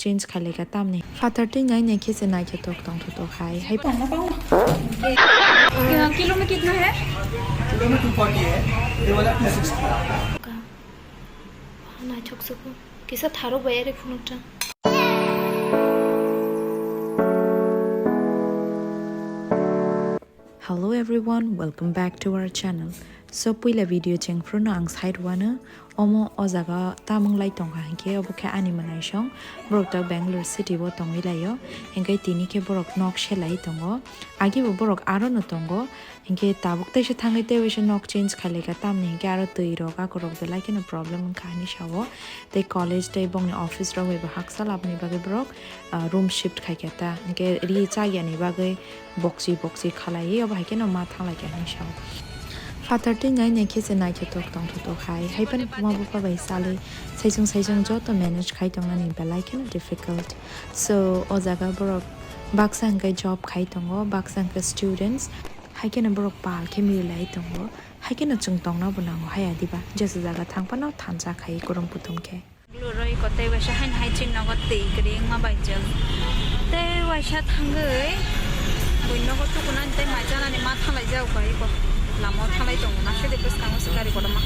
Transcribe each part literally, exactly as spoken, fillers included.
Change khai laika tamni. Father twi nai nai khe se naithotok tongthotok hai. Hai. Kilo में कितना है? किलो में two forty है, ये वाला two sixty. Naithok suku. Kisa tharo bai ari phunukta. Hello everyone, welcome back to our channel. So puila video chengphruno ang side wano omo o jaga tamung lai tongkha hinkhe obo khe ani mwnaisong borok ta Bangalore city o tongwi laio hinkhe tini khe borok nok selai tongo agi bo borok aro no tongo hinkhe tabuk teisa thangwi tei waisa nok change khai laika tamni hinkhe aro twi rok akorok belai kheno problem wngkha hinwi sao tei college tei bongni office rok bai bo haksa labani bagwi borok ah, room shift khai khe ta hinkhe ri chagyani bagwi boksi boksi khalaiwi obo hai kheno ma thanglai kha hinwi sao. Father twi nai nai khe se naithotok tongthotok hai, hai phano buma bupha bai salwi saichung saichung joto manage khai tongnani belai kheno difficult. So, o jaga borok baksa hinkhe job khai tongo, baksa hinkhe students, hai kheno borok pal khe mililai tongo, hai kheno chwng tongna bo nango hai adiba, jesa jaga thang phano thansa khai kwrwng kuthum khe. Luroi ko tei waisa hain hai chin nogo twi kwrwi wngma bai chwng. Tei waisa thangwi bui nogo tukunani tei mai chanani ma thalai jak bai ko. Lama o thalai tongo na sede bwskango se gari kotorma.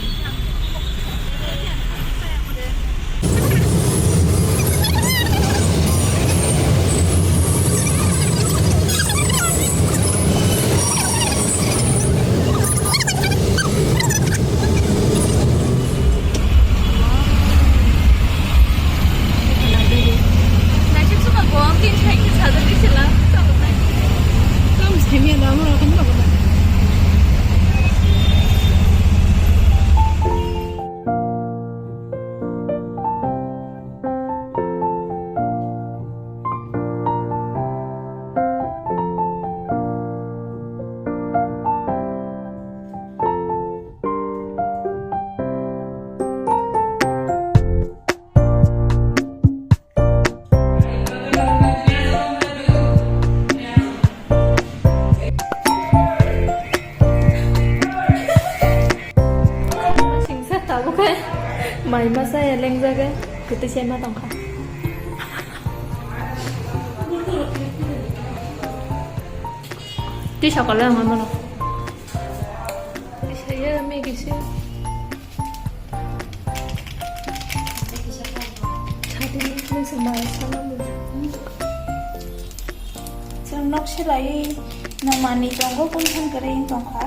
Singsa tabuk hai. Mai masa ya lengjak hai. Kwtwi se ma tongkha. Twi sakalo ang mano. Saya Maggie se. Chwng nok selai no manwi tongo, kung than kwrwi wng tongkha.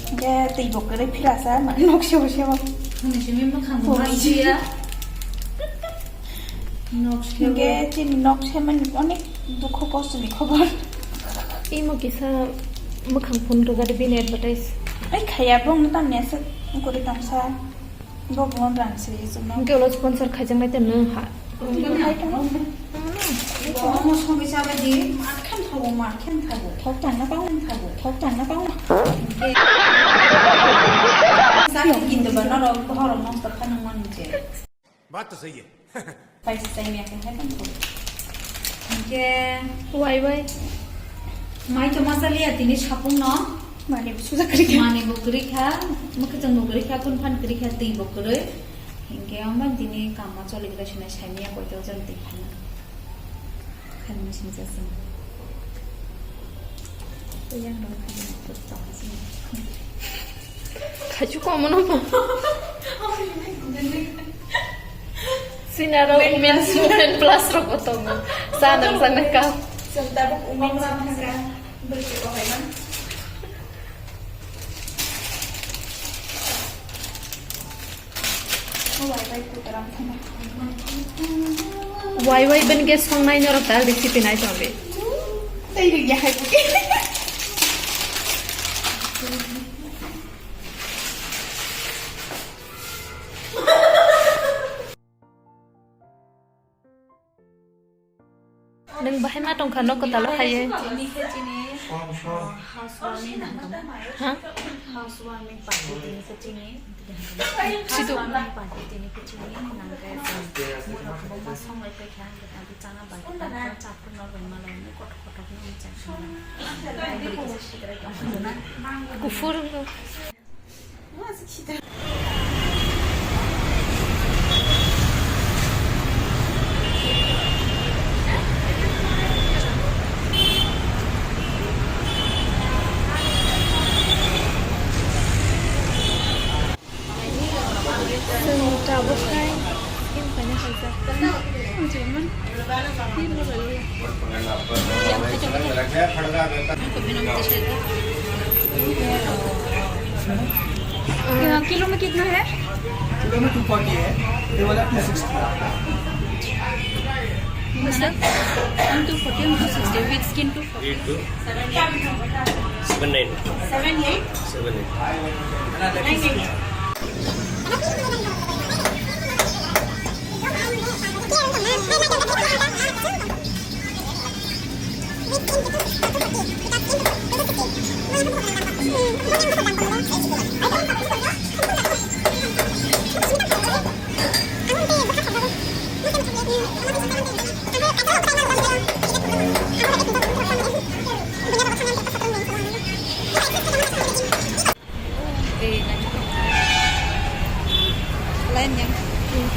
Hwnkhe twi bo kwrwi phirasa, nok sebo sebo. Hwnwi simi mwkhang bo Hoi. Maiya. Nok sebo. Hwnkhe chini nok semani onek dukho kostoni khobor. Imo kisa mwkhang phone rwgadi bini advertise. Ai khaya bongni tamni aswk kwrwi tongsa. Bo bon rang se chumno. Hwnkhe ulo sponsor khaijaknai tei nwng ha. Hai tongno. Omo songwi chabai di, ma khen thago, ma khen thago. Thok tangna tangna thago, thok tangna tangna. Sakni kintu ba norok bohrok nosto khanang mani je. बात तो सही है। Paisa chai maya khe hai tong kho. Hwnkhe wai wai. Mai to ma chaliya tini sapung no. Mani bo suja kwrwi kha. Mani bo kwrwi kha, mwkhwtwng bo kwrwi kha, kun phan kwrwi kha, twi bo kwrwi. Hwnkhe omo tini kama choli kwrwi sinai sai maya koi to jang twi phano. Khan machine chasing. Yang rong khan tong sini. Khachu komono mo. Sinaro Women's Women Plus rok bo tongo. Sa nang sa nang ka. Chwng tabuk Women's Plus ka. Bwrwi ko hai man. Wai wai ben gas songnai norok ta recipe nai tong di. Tei rwgya hai buki. Nwng bahai ma tongkha nok kwtal o phaiwi? Tini khe chini, ah, housewarming nang tongmo. Ha? Housewarming party tini khe chini. Situ. Housewarming party tini khe chini nang khe chini. Borok kwbangma song lai paikha, ang khe tabuk chana bai khe chapur nok bai malai kothok kothok nw chakha. Kuphur wngkha. Kilo में कितना है? किलो में to forty है, ये वाला two sixty. मतलब, हम two forty, हम two sixty, with skin two forty. Seven nine. Seven eight. Seven eight. Nine eight.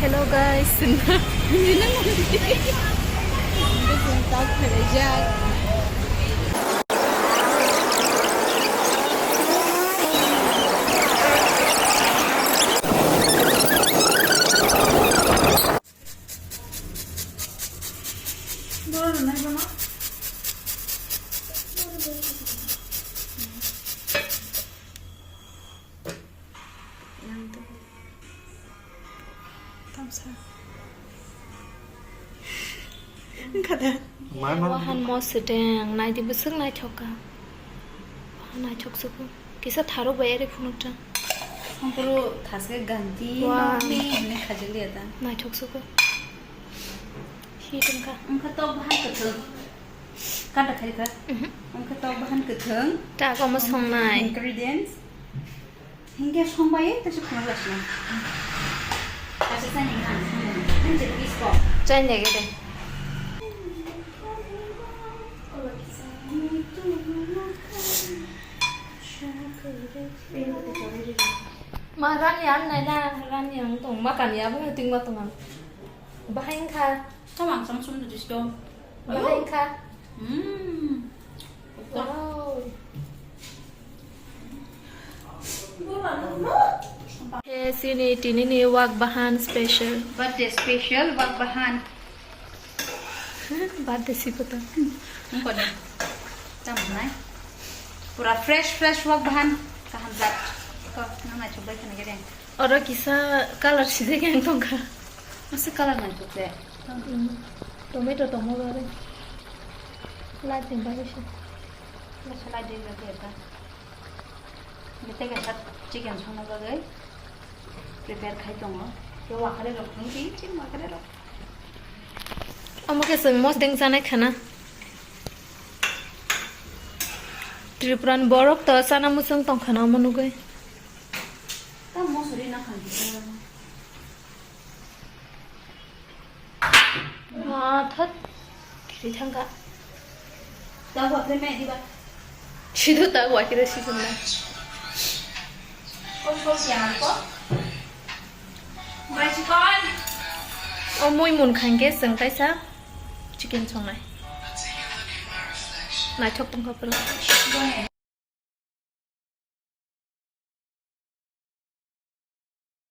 Hello guys. Tamsa. Kada. Wahan mo sedeng, naidi bwswk naithok kha. Naithok suku. Kisa tharo bai ari phunukta. Sampuru thaske ganti. Wah. Nokni hwnwi khajili ada. Naithok suku. Hi tongkha. Wngkha tok bahan kwthwng. Kanta khari kha. Mhm. Wngkha tok bahan kwthwng. Ta komo songnai. Ingredients. Hingke songbai, ta se khuna lasna. Kaisa chai ni nang. Nang je bisko. Chai ni gede. Ma rani ang nai na, rani ang tong, ma kani abo ting ma tong ang. Bahai wngkha. Tamo ang chong sum dudis dong. Bahai wngkha. Hmm. Wow. He sini tini ni wak bahan special. Birthday special wak bahan. Birthday si puto. Wngkha de. Tamo nai. Pura fresh fresh wak bahan. Kaham jat. Ko nang nai chok bai khana gede. Oro kisa color sijak yang tongkha. Asa color nai chok se. Hmm. Tomato tongma bagwi. Light ni bagwi se. Masa light ni bagwi eta. Bete kesa chicken songna bagwi prepare khai tongo. Yo wakare rok thung di, chini wakare rok. Omo khe chwng mosdeng chanai khana. Tripura ni borok to chana muchung tong khana omo nugwi. Ta mosori na khan di. Ah, thot. Kiri thangka. Ta hwa khe me diba. Sidu ta hwa kire sidu na. Ko ko kya ko? Bai chikon. O mui mun khangke chwng kaisa chicken songnai. Naithok tongkha pura.